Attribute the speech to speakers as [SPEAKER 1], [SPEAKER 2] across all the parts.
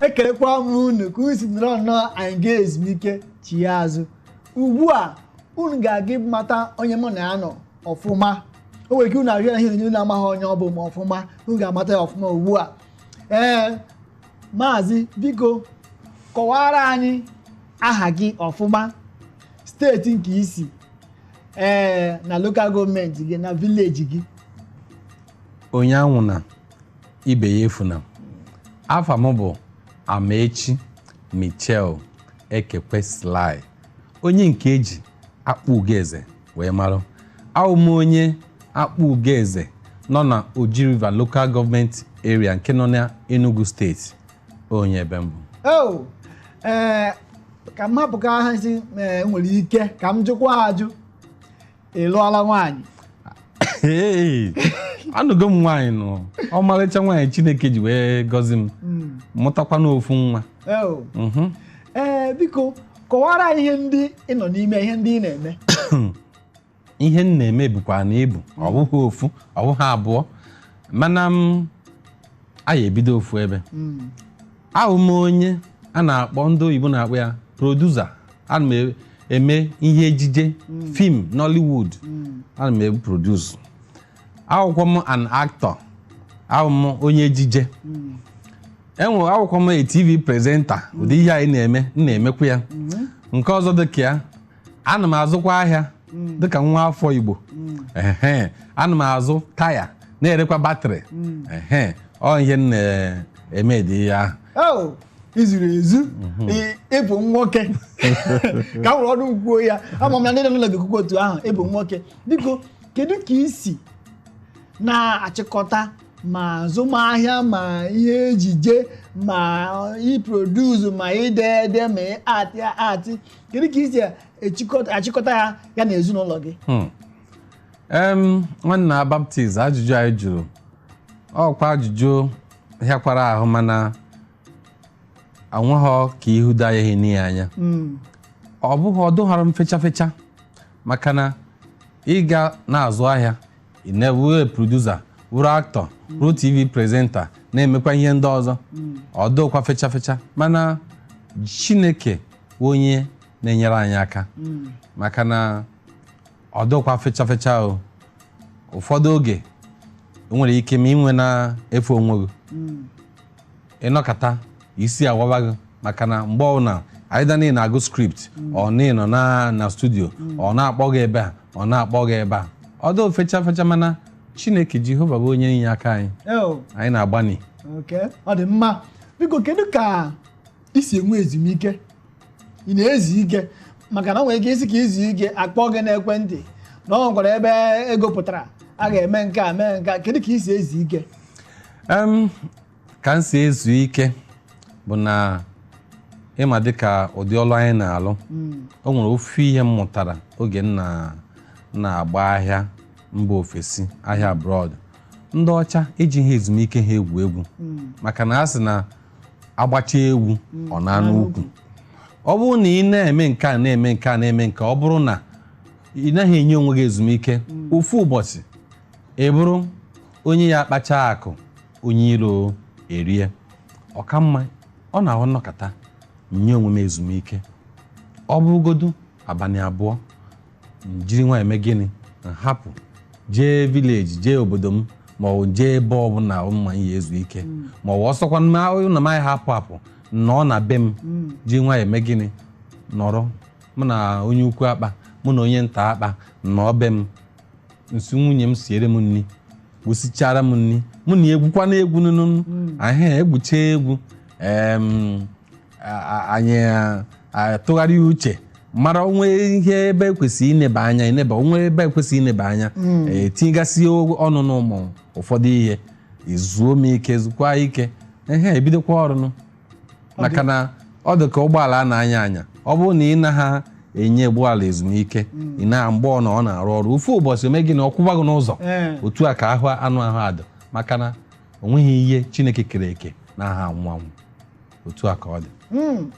[SPEAKER 1] Ekelekwa m unu ka unu si nọrọ nnọọ anyị gaa ezumike chie azụ. Ugbu a unu ga-aga ịmata onye mụ na ya nọ ọfụma. O nwere ike unu ahụ ya ihe onyonyo na-amaghị onye ọ bụ, ma ọfụma unu ga-amata ya ọfụma ugbu a. Ee, maazị, biko kọwara anyị aha gị ọfụma, steeti nke i si, ee, na local government gị na village gị.
[SPEAKER 2] Onye anwụna, ibe ya efuna. Afa m bụ Amaechi Michel Ekekwe Sly, onye nke eji Akpọ Ugoeze wee marụ. Awụ m onye Akpọ Ugoeze nọ na Oji River Local Government Area nke nọ na Enugu Steeti, onye ebe mbụ.
[SPEAKER 1] O ee, ka m hapụ ka ha si ee, nwere ike ka m jụkwa ajụ, ị lụọla nwaanyị?
[SPEAKER 2] Hey, anụgo m nwaanyị nụ, ọmarịcha nwaanyị Chineke ji wee gọzi m, mụtakwa n'ofu nwa.
[SPEAKER 1] O ee, biko kọwara anyị ihe ndị ị nọ n'ime, ihe ndị ị na-eme.
[SPEAKER 2] Ihe m na-eme bụkwa na ibu ọ bụghị ofu, ọ bụghị abụọ, mana m anyị ebido ofu ebe. Ahụ m onye a na-akpọ, ndị oyibo na-akpọ ya producer. Ana m eme ihe ejije film Nollywood, ana m ebu produce. Awụkwọ m an actor, ahụ m onye ejije. Enwe awụkwọ m a TV presenter. Ụdị ihe anyị na-eme, m na-emekwa ya. Nke ọzọ dịka ya, ana m azụkwa ahịa dịka nwa afọ Igbo. Ehe, ana m azụ taya, na-erekwa battery. Ehe, ọ ihe m na-eme dị ya.
[SPEAKER 1] O izuru ezu. Ịbụ nwoke, ka m were ọnụ m kwuo ya, ama m na ndị nọ n'ụlọ ga-ekwukwa otu ahụ. Ịbụ nwoke, biko kedu ka ị si na-achịkọta ma azụmahịa, ma ihe ejije, ma iproduce, ma ide ede, ma atị atị? Kedu ka ị si achịkọta ya, ya na ezinụlọ gị?
[SPEAKER 2] Nwanna Baptist, ajụjụ anyị jụrụ ọkwa ajụjụ hịakwara ahụ, mana anweghọ ka ihu da ya n'ihe anya. Ọ bụghị ọdụghara m fecha fecha, maka na ịga na-azụ ahịa, ị na-ewere producer, wụrụ actor, wụrụ TV presenter, na-emekwa ihe ndị ọzọ, ọ dịkwa fecha fecha. Mana Chineke bụ onye na-enyere anyị aka, maka na ọ dịkwa fecha fecha o. Ụfọdụ oge nwere ike ma inwe na-efe onwe gị, ịnọkọta isi awaba gị, maka na mgbe ọbụla either na ị na-agụ script, ọ na ị nọ na studio, ọ na-akpọ gị ebe a, ọ na-akpọ gị ebe a, ọ dị fecha fecha. Mana Chineke Jehova bụ onye inye aka anyị. Anyị na-agbani.
[SPEAKER 1] Ok, ọ dị mma. Biko kedu ka ị si enwe ezumike? Ị na-ezu ike? Maka na o nwere ike isi ka izu ike, akpọ gị n'ekwentị na ọ nwekwara ebe ego pụtara, a ga-eme nke a, mee nke a. Kedu ka ị si ezu ike?
[SPEAKER 2] Ka m si ezu ike bụ na ịma, dịka ụdị ọrụ anyị na-alụ, o nwere ofu ihe m mụtara oge m na-agba ahịa mba ofesi, ahịa abroad. Ndị ọcha ejighị ezumike ha egwu egwu, maka na a sị na agbacha egwu ọ na-anụ ukwu. Ọ bụrụ na ị na-eme nke a, na-eme nke a, na-eme nke a, ọ bụrụ na ị naghị enye onwe gị ezumike, ofu ụbọchị ị bụrụ onye ya akpacha akụ, onye iro erie. Ọka mma ọ na-ahụ nnọkọta nye onwe m ezumike, ọ bụrụgodu abalị 2, m jiri nwa eme gịnị, m hapụ jee village, jee obodo m, ma ọ bụ jee ebe ọbụla mma ihe ezu ike, ma ọ bụ ọsọkwa na m anyị hapụ apụ, nọọ na be m, ji nwa eme gịnị, nọrọ mụ na onye ukwu akpa, mụ na onye nta akpa, nọọ be m nsi, nwunye m siere m nri, gwụsịchara m nri, mụ na egwukwa na egwu nụnụ ahịa, egwucha egwu, anyị atụgharị uche, mara onwe ihe ebe ekwesịrị ineba anya, eneba onwe ebe ekwesịrị ineba anya, etinyegasị ọnụ n'ụmụ ụfọdụ ihe, ezuo m ike, zukwa ike, ehe, ebidokwa ọrụ nụ. Maka na ọ dị ka ụgbọala a na-anya anya, ọ bụrụ na ị naghị enye ụgbọala ezumike, ị na mgbe ọ na ọ na-arụ ọrụ, ofu ụbọchị ome gị na ọ kwụba gị n'ụzọ. Otu a ka ahụ anụ ahụ adị, maka na o nweghị ihe Chineke kere eke na-aha anwụ anwụ. Otu a ka ọ dị.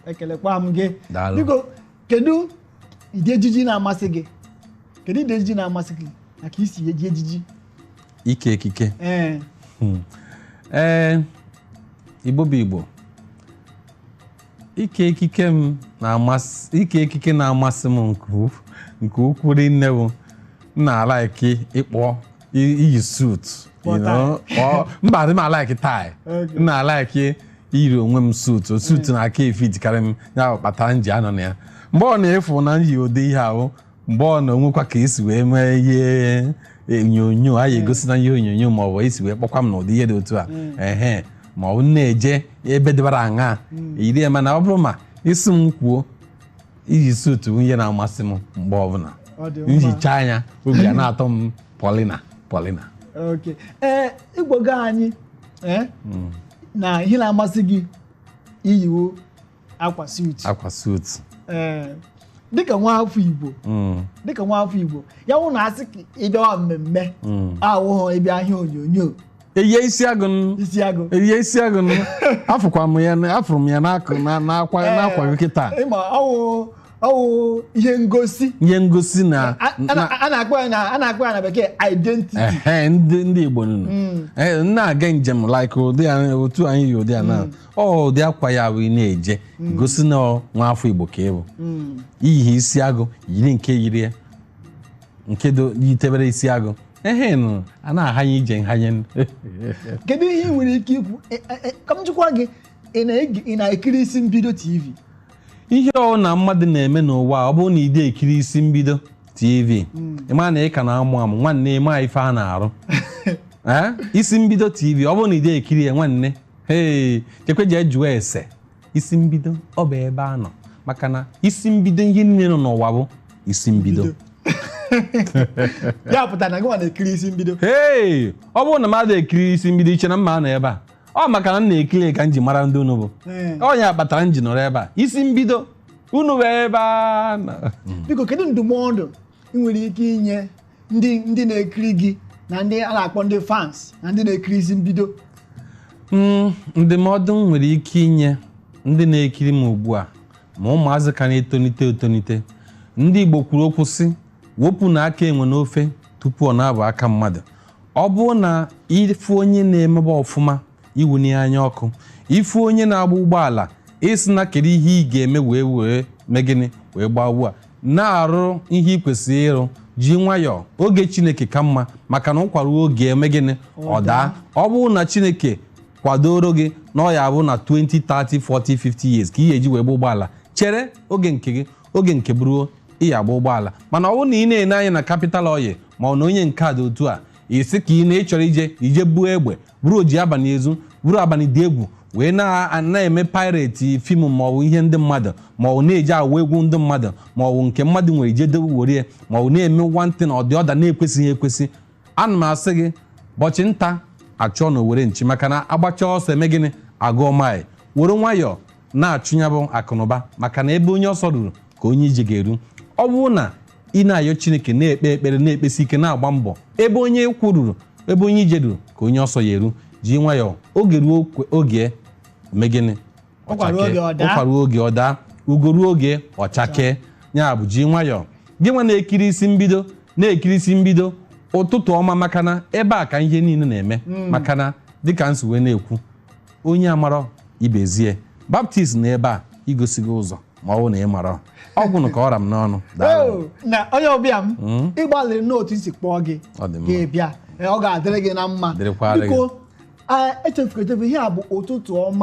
[SPEAKER 1] Ekelekwa m gị.
[SPEAKER 2] Daalụ.
[SPEAKER 1] Biko kedu ụdị ejiji na-amasị gị? Kedu ụdị ejiji na-amasị gị na ka isi eji ejiji?
[SPEAKER 2] Ike ekike?
[SPEAKER 1] Ee.
[SPEAKER 2] Ee, Igbo bụ Igbo. Ike ekike m na-amasị, ike ekike na-amasị m nke ukwuu rinne bụ m na-alike ịkpọ iyi suit, you
[SPEAKER 1] Kpọọ
[SPEAKER 2] know, mba, adị m alike tie.
[SPEAKER 1] Okay.
[SPEAKER 2] M na-alike iyiri onwe m suit. Suit na-aka efit karị m, ya kpatara m ji anọ na ya. Mgbe ọ na-efu na m yi ụdị ihe ahụ, mgbe ọ na-onwekwa ka esi wee mee ihe onyonyo a ya egosi na ihe onyonyo, ma ọ bụ esi wee kpọkwa m n'ụdị ihe dị otu a, ehe, ma ọ bụ na-eje ebe dịbara aṅa yiri ya. Mana ọ bụrụ ma isi m kwuo, iyi suit bụ ihe na-amasị m mgbe ọbụla.
[SPEAKER 1] Ọ dị mma.
[SPEAKER 2] Nhicha anya, obi a na-atọ m Paulina Paulina.
[SPEAKER 1] Ok, ee, ịgwago anyị na ihe na-amasị gị iyiwo akwa suit.
[SPEAKER 2] Akwa suit.
[SPEAKER 1] Ee, dịka nwa afọ Igbo, dịka nwa afọ Igbo, ya wụ na asị ka ịbịawa mmemme awụghọ ịbịa ahịa onyonyo,
[SPEAKER 2] Eyie isi agụ n-
[SPEAKER 1] isi agụ.
[SPEAKER 2] Eyie isi agụ n- afụkwa m ya, afụrụ m ya n'akụ na n'akwa n'akwa gị kịta.
[SPEAKER 1] Ịma ọwụ ihe ngosi.
[SPEAKER 2] Ihe ngosi na
[SPEAKER 1] A na-akpọ ya na bekee identity.
[SPEAKER 2] Ehe, ndị Igbo nụnụ. Ee, m na-aga njem like ụdị a, otu anyị yi ụdị a na ọ ụdị akwa ya bụ ị na-eje gosi na ọ nwa afọ Igbo ka ị bụ. Iyihi isi agụ, yiri nke yiri ya, nke do yitebere isi agụ, ehe, nụ a na-ahanye ije nhanye.
[SPEAKER 1] Kedu ihe ị nwere ike ikwu? Ka m jụkwa gị, ị na-ekiri Isi Mbido TV?
[SPEAKER 2] Ihe ọ na mmadụ na-eme n'ụwa a, ọ bụrụ na ị dị ekiri Isi Mbido TV, ị ma na ị ka na-amụ amụ. Nwanne, ịma ife a na-arụ. Ee, Isi Mbido TV, ọ bụrụ na ị dị ekiri ya, nwanne, hee, chekwe jee jụọ ese Isi Mbido. Ọ bụ ebe a nọ, maka na isi mbido ihe niile nọ n'ụwa bụ isi mbido.
[SPEAKER 1] Ya pụtara na gị nwa na-ekiri Isi Mbido.
[SPEAKER 2] Hei, ọ bụrụ na mmadụ ekiri Isi Mbido, iche na mma nọ ebe a. Ọ maka na m na-ekiri ka m ji mara ndị unu bụ. Ọ ya kpatara m ji nọrọ ebe a. Isi Mbido unu bụ ebe a nọ.
[SPEAKER 1] Biko, kedu ndụmọdụ ị nwere ike inye ndị na-ekiri gị na ndị a na-akpọ ndị fans na ndị na-ekiri Isi Mbido?
[SPEAKER 2] Ndụmọdụ m nwere ike inye ndị na-ekiri m ugbu a, ma ụmụazị ka na-etonite etonite, ndị Igbo kwuru okwu sị, wepụ na aka enwe n'ofe tupu ọ na-abụ aka mmadụ. Ọ bụrụ na ịfụ onye na-emebe ọfụma, iwunye anya ọkụ. Ịfụ onye na-agba ụgbọala, ịsị na kedu ihe ị ga-eme wee mee gịnị wee gbaa ugbu a, na-arụ ihe ị kwesịrị ịrụ. Ji nwayọọ, oge Chineke ka mma, maka na ụkwara oge eme gịnị, ọ daa. Ọ bụrụ na Chineke kwadoro gị na ọ ya abụ na 20, 30, 40, 50 years ka ị ga-eji wee gba ụgbọala, chere oge nke gị. Oge nke bụruo, ị ya agba ụgbọala. Mana ọ bụrụ na ị na-ene anya na Capital Oil, ma ọ na onye nke a dị otu a, isi ka ị na-ịchọrọ ije buo egbe, bụrụ oji abalị ezu, bụrụ abalị dị egwu, wee na-eme pirate film, ma ọ bụ ihe ndị mmadụ, ma ọ bụ na-eji awụ egwu ndị mmadụ, ma ọ bụ nke mmadụ nwere ije dobe were, ma ọ bụ na-eme nwantị na ọdị ọda na-ekwesịghị ekwesị, ana m asị gị, bọchị nta achụọ na owere nchi, maka na agbacha ọsọ eme gịnị, agụọ maị. Were nwayọọ na-achụ ya bụ akụnụba, maka na ebe onye ọsọ ruru ka onye ije ga-eru. Ọ bụrụ na ị na-ayọ Chineke, na-ekpe ekpere, na-ekpesi ike, na-agba mbọ, ebe onye kwụ ruru, ebe onye ije ruru ka onye ọsọ ya eru. Ji nwayọọ, oge ruo, oge eme gịnị?
[SPEAKER 1] Ụkwa ruo oge ọ daa.
[SPEAKER 2] Ụkwa ruo oge ọ daa, ugo ruo oge ọchakee. Ya bụ, ji nwayọọ. Gị nwa na-ekiri Isi Mbido, na-ekiri Isi Mbido, ụtụtụ ọma, maka na ebe a ka ihe niile na-eme. Maka na dịka nsi wee na-ekwu, onye amarọ ibezie Baptist na ebe a igosi gị ụzọ, ma ọ bụ na ị mara ọgwụ ka ọra m n'ọnụ. Daalụ.
[SPEAKER 1] Oh, na onye ọbịa m, ịgbalịrị n'otu isi kpọọ gị.
[SPEAKER 2] Ọ dị mma.
[SPEAKER 1] Gị bịa. Ọ ga-adịrị gị na mma.
[SPEAKER 2] Dịrịkwara gị.
[SPEAKER 1] Biko, echefuka echefu, ihe a bụ ụtụtụ ọma.